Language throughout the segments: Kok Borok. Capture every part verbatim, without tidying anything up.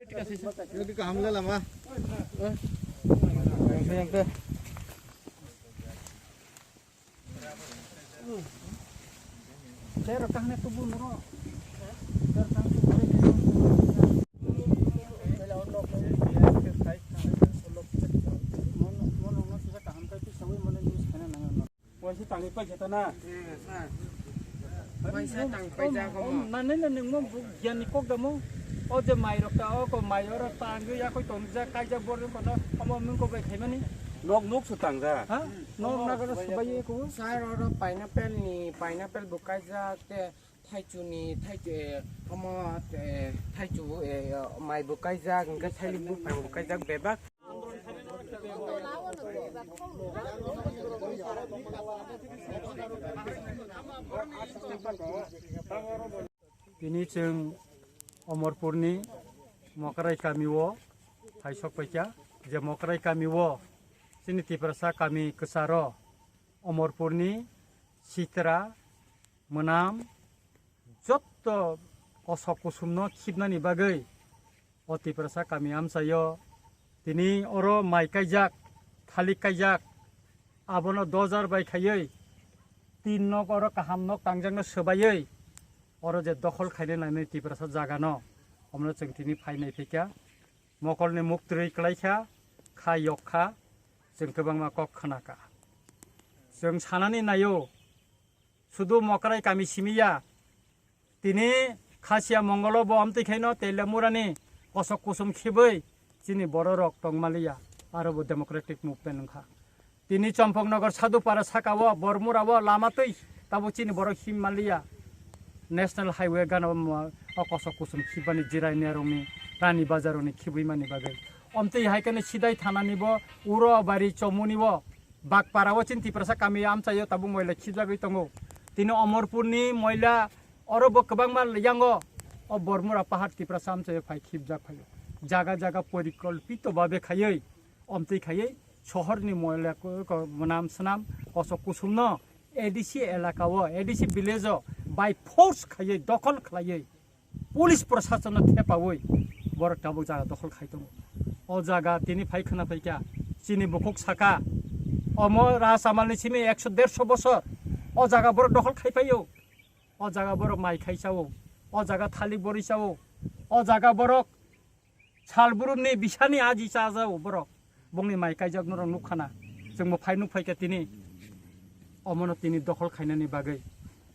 Waisa tangwi paikha ta na? Waisa tangwi paijak omo. Nani na nungmo buk giyan ni kok damo. O je mai rok ta, o ko mai oro tangwi yakoi tongjak, kaijak borok kono omo mung ko bai khaimani. Nok nuk su tangja. Ha? Nok naga ro subai ye ko. Sir, oro pineapple ni, pineapple bo kaijak te. Thaichuni, thaichu, eh, omo, eh, thaichu, eh, mai bo kaijak, hingke thailik buphang bo kaijak bebak. Tini chwng Omorpurni Mokrai kamio phai sok paikha, je Mokrai kamio chini Tiprasa kami kwcharo Omorpurni Sitra mwnam jotto kosok kusumno khibnani bagwi o Tiprasa kami amchaio tini oro mai kaijak, thalik kaijak, abono dojar bai khaiwi tin nok oro kaham nok tangjakno swbaiwi oro je dokhol khaina nangnai Tiprasa jagano, omono chwng tini phainai phaikha. Mokolni muk twrwi kwlaikha, kha yok kha, chwng kwbangma kok khwnakha. Chwng sanani naio, sudu Mokrai kami simi ya. Tini Khasia Mongolo bo amtwi khaino Teliamurani kosok kusum khibwi chini bororok tongmaliya, aro bo democratic movement wngkha. Tini Chompoknogor Sadhupara sakao Bormurao lama twi tabuk chini borok him manliya. National Highway gana o kosok kusum khibani Jirai Nerongni, Rani Bazaroni khibwi mani bagwi. Omtwi hai kheno Sidai thanani bo, Uro Bari Chomuni bo, Bakpara o chini Tiprasa kami amchaio tabuk moila khibjagwi tongo. Tini Omorpurni moila oro bo kwbangma yango o Bormura pahar Tiprasa amchaio phai khibjak phaio. Jaga jaga porikolpito babe khaiwi, omtwi khaiwi sohorni moila ko-, ko-, mwnam swnam kosok kusumno A D C elaka o, A D C village o by force khaiwi dokhol khlaiwi police prasasonno thepawi borok tabuk jaga dokhol khai tongo. O jaga tini phai khwna phaikha, chini bukhuk saka, omo Rajamalni simi ekso derso bosor o jaga borok dokhol khai phaio. O jaga borok mai khai chao, o jaga thalik borwi chao, o jaga borok sal burumni bisani aji chajao borok. Bongni mai kaijak norok nukkhana, chwngbo phai nukphaikha tini. Omono tini dokhol khainani bagwi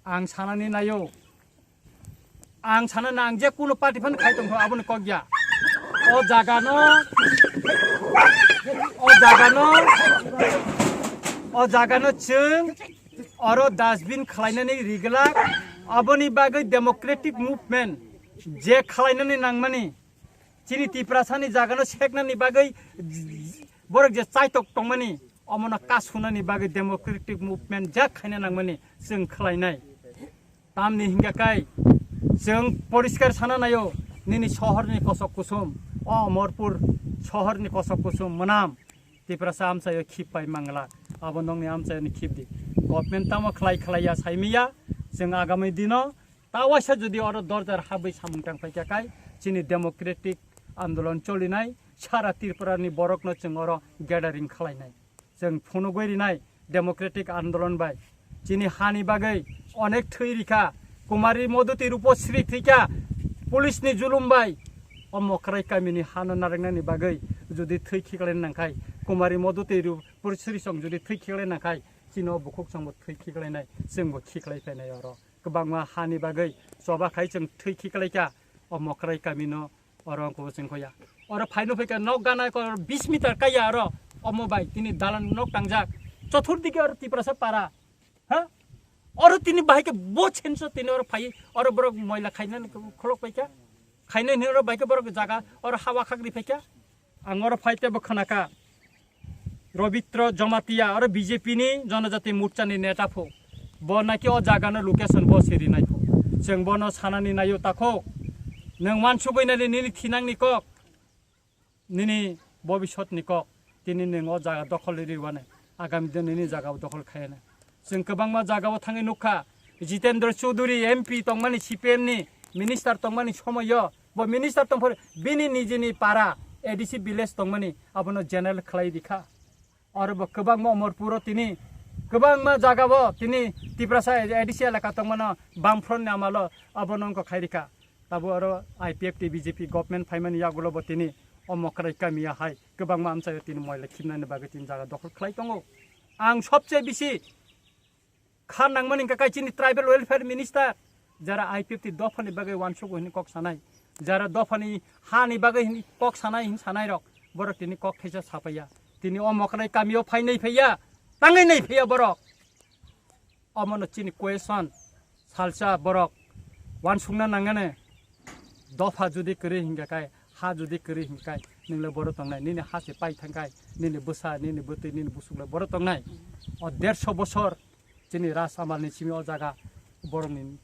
ang sanani naio, ang sanani ang je kuno party phano khai tongkha aboni kok ya. O jagano, o jagano, o jagano chwng oro dustbin khlainani rigwlak, aboni bagwi democratic movement je khlainani nangmani, chini Tiprasani jagano seknani bagwi borok je chaitok tongmani, omono kasunani bagwi democratic movement jak khaina nangmani chwng khlainai. Tamni hingka kai chwng poriskar sana naio, nini sohorni kosok kusum, o Omorpur sohorni kosok kusum mwnam Tiprasa amchaio khip pai mangla, abo nokni amchaini khip di. Government tamo khlai khlai ya saimiya, chwng agami dino ta waisa jodi oro dorjar habwi samung tang paikha kai, chini democratic andolon cholinai, sara Tripura ni borokno chwng oro gathering khlainai. Chwng phunugwi rinai democratic andolon bai. Chini hani bagwi onek thwi rikha, Kumari Modhuti Rupasri thwikha, police ni julum bai. O Mokrai kamini hano narwknani bagwi jodi thwi khiklai nangkhai, Kumari Modhuti Rupasri song jodi thwi khiklai nangkhai, chini o bukhuk songbo thwi khiklainai, chwngbo khiklai phainai oro. Kwbangma hani bagwi choba khai chwng thwi khiklaikha o Mokrai kamino, oro wngkha chwng khoya. Oro phaino phaikha nok gana ko bis meter kaya oro omo bai tini dalan nok tangjak. Chothurdike oro Tiprasa para. Ha? Oro tini bahai khe bo chenso tini oro phai oro borok moila khaina kholok paikha. Khaina hini oro bai khe borok jaga oro hawa khakri phaikha. Ang oro phai tebo khwnakha. Robitro Jomatia oro B J P ni Jonojati Morcha ni neta pho. Bo naki o jaga no location bo siri nai pho. Chwng bono sanani naio takho. Nwng wansugwi nai nini thinang ni kok. Nini bobisot ni kok. Tini nwng o jaga dokhol ri wane. Agami din nini jaga o dokhol khayane. Chwng kwbangma jaga o thangwi nukha. Jitendra Chaudhary M P tongmani C P M ni minister tongmani somoyo Bo minister tongphuru bini nijini para A D C village tongmani abono general khlai rikha. Oro bo kwbangma Omorpuro tini kwbangma jagao tini Tiprasa A D C elaka tongmano Bamfront ni amalo abono wngkha khairikha. Tabo oro I P F T B J P government phaimani yagulo bo tini o Mokrai kamio hai kwbangma amchaio tini moila khibnani bagwi tini jaga dokhol khlai tongo. Ang sobse bisi kha nangmani hwnkha khe chini tribal welfare minister, jara I P F T dophani bagwi uansukgo hwnwi kok sanai, jara dophani hani bagwi hwnwi kok sanai hwn sanairok, borok tini kok thaisa sapaiya. Tini o Mokrai kamio phai nai phaiya, tangwi nai phaiya borok. Omono chini question, salsa borok uansukna nangani. Dopha jodi kwrwi hingka kai, ha jodi kwrwi hingka kai, nwngle boro tongnai, nini ha se pai thangkai, nini bwsa, nini bwtwi, nini busuklai boro tongnai. O derso bosor chini ras amalni simi o jaga borokni,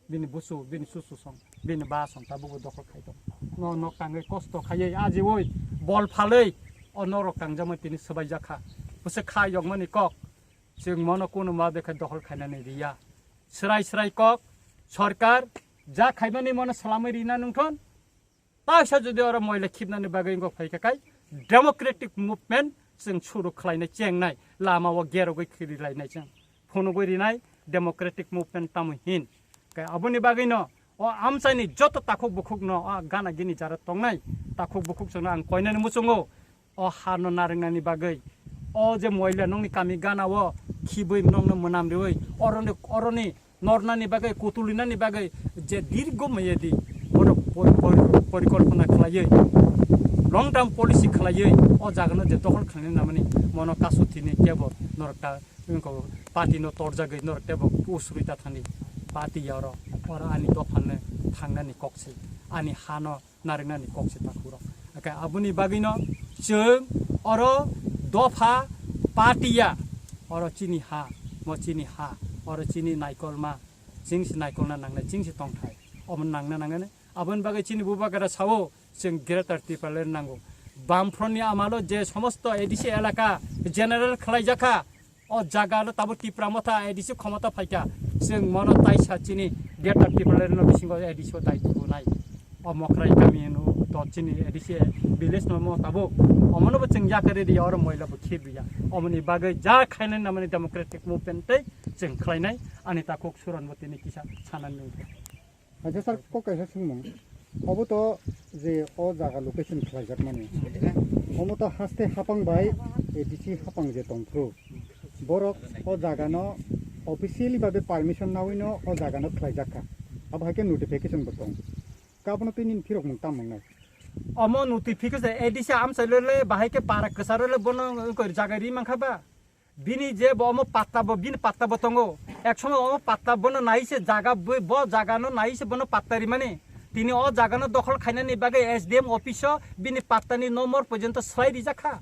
bini busu, bini susu song, bini ba song tabukbo dokhol khai tong. No nok tangwi kosto khaiwi ajiwi bol phalwi o norok tangjakmani tini swbaijak kha. Bwswk kha yokmani kok, chwng mono kunu ma bekha dokhol khainani riya. Swrai swrai kok, sorkar ja khaimani mono swlamwi rina nungthon. Taisa jodi oro moila khibnani bagwi wngkha phaikha kai democratic movement chwng suru khlainai chengnai, lama o gerogwi khiri lainai chwng phunugwi rinai democratic movement tamo hin. Kai aboni bagwino o amchaini joto takhuk bukhukno o gana gini jara tongnai takhuk bukhuk chwngno ang koinani muchungo. O hano narwknani bagwi, o je moila nokni kami gana o khibwi nokno mwnam riwi, oroni, oroni nornani bagwi, kutulinani bagwi je dirgo mayedi borok pori-, pori-, porikolpona khlaiwi, long term policy khlaiwi o jagano je dokhol khlainani namani mono kasu thini kebo norok ta wngkha party no torjagwi norok tebo usrwi ta thani party ya oro, oro ani dophano thangnani kok se, ani hano narwknani kok se takhuk rok. Hwnkhe aboni bagwino chwng oro dopha party ya, oro chini ha, mo chini ha, oro chini naikolma, chini se naikolna nangnai, chini se tongthai, omo nangna nangnai. Aboni bagwi chini bubagra sao chwng Greater Tipraland nango. Bamfront ni amalo je somosto A D C elaka general khlaijakha, o jaga no tabuk Tipra Motha A D C khomota phaikha, chwng mono taisa chini Greater Tipraland no bisingo A D C o daitwgo nai. O Mokrai kami no to chini A D C village no mo tabuk, omono bo chwng yakarwi riya, oro moila bo khir riya. Omoni bagwi ja khainai namani democratic movement tei chwng khlainai, ani takhuk suron bo tini kisa sanani nungkha. Acha sir, kok kaisa swngmung. Obo to je o jaga location khlaijakmani. Omo to haste hapang bai A D C hapang je tongphuru. Borok o jaga no officially babe permission nawino o jaga no khlaijak kha. Abo hai khe notification bo tong. Kabono twi nini phirok mung tam mung nai. Omo notification A D C amchai le le bahai khe para kwcharo le bono wngkha jaga ri mankha ba. Bini je bo omo patta bo, bini patta bo tongo. Ek somoy omo patta bono nai se jaga bo, bo jaga no nai se bono patta rimani. Tini o jaga no dokhol khainani bagwi S D M office o bini patta ni nomor porjonto swlai rijak kha.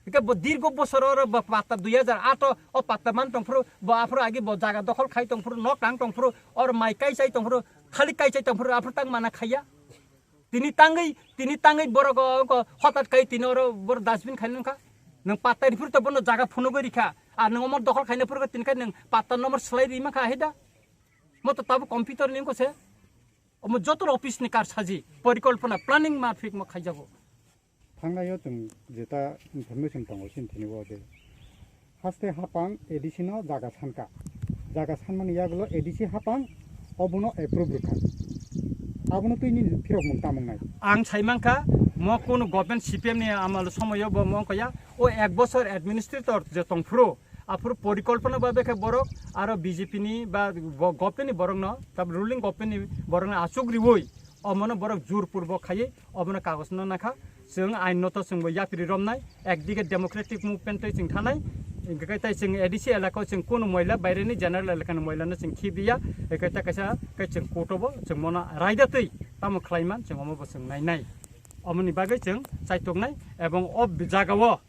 Hwnkhe bo dirgo bosor oro bo patta dui hajar aat o, o patta man tongphuru, bo aphuru agi bo jaga dokhol khai tongphuru, nok tang tongphuru, or mai kai chai tongphuru, khali kai chai tongphuru, aphuru tang mana khaiya. Tini tangwi, tini tangwi borok o, o, hotat khai tini oro borok dustbin khai nungkha. Nwng patta riphuru to bono jaga phunugwi rikha. Ar nwng omo dokhol khaina phuru tini khai nwng patta nomor swlai ri mankha hai da. Mo to tabuk computer ni wngkha se. Omo joto office ni kar saji. Porikolpona planning mafik mo khaijago. Thangnaio chwng jeta information tongo chini thani o de. Haste hapang A D C no jaga sanka. Jaga sanmani yagulo A D C hapang obono approve rwkha. Abono twi nini phirok mung tamung nai. Ang sai mankha, mo kunu government C P M ni amal somoyo bo mo wngkha ya, o ek bosor administrator je tongphuru, aphuru porikolpona ba bekhe borok, aro B J P ni ba bo government ni borokno, tab ruling government ni borokno achuk riwi, omono borok jur purbo khaiwi, obono kagoj no nakha. Chwng ain no to chwngbo yapri romnai, ekdige democratic movement tei chwng thanai, hwnkhe tai chwng A D C elaka o chwng kunu moila baireni general elaka ni moila no chwng khibiya, hwnkhe ta kaisa khe chwng court o bo chwng mono raida twi tamo khlaiman chwng omo bo chwng nainai. Omoni bagwi chwng chaitoknai ebong o jaga o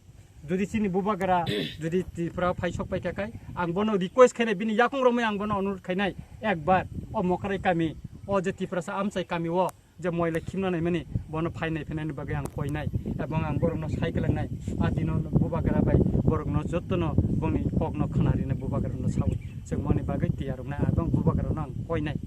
jodi chini bubagra jodi Tripura phai sok paikha khai ang bono request khainai, bini yakung romwi ang bono onurod khainai, ekbar o Mokrai kami, o je Tiprasa amchai kami o je moila khimna naimani, bono phainai phainani bagwi ang koinai, ebong ang borokno sai kwlangnai. A dino bubagra bai borokno jottono bongni kokno khna rinai, bubagrano sawi chwng moni bagwi tiyar wngnai, ebong bubagrano ang koinai.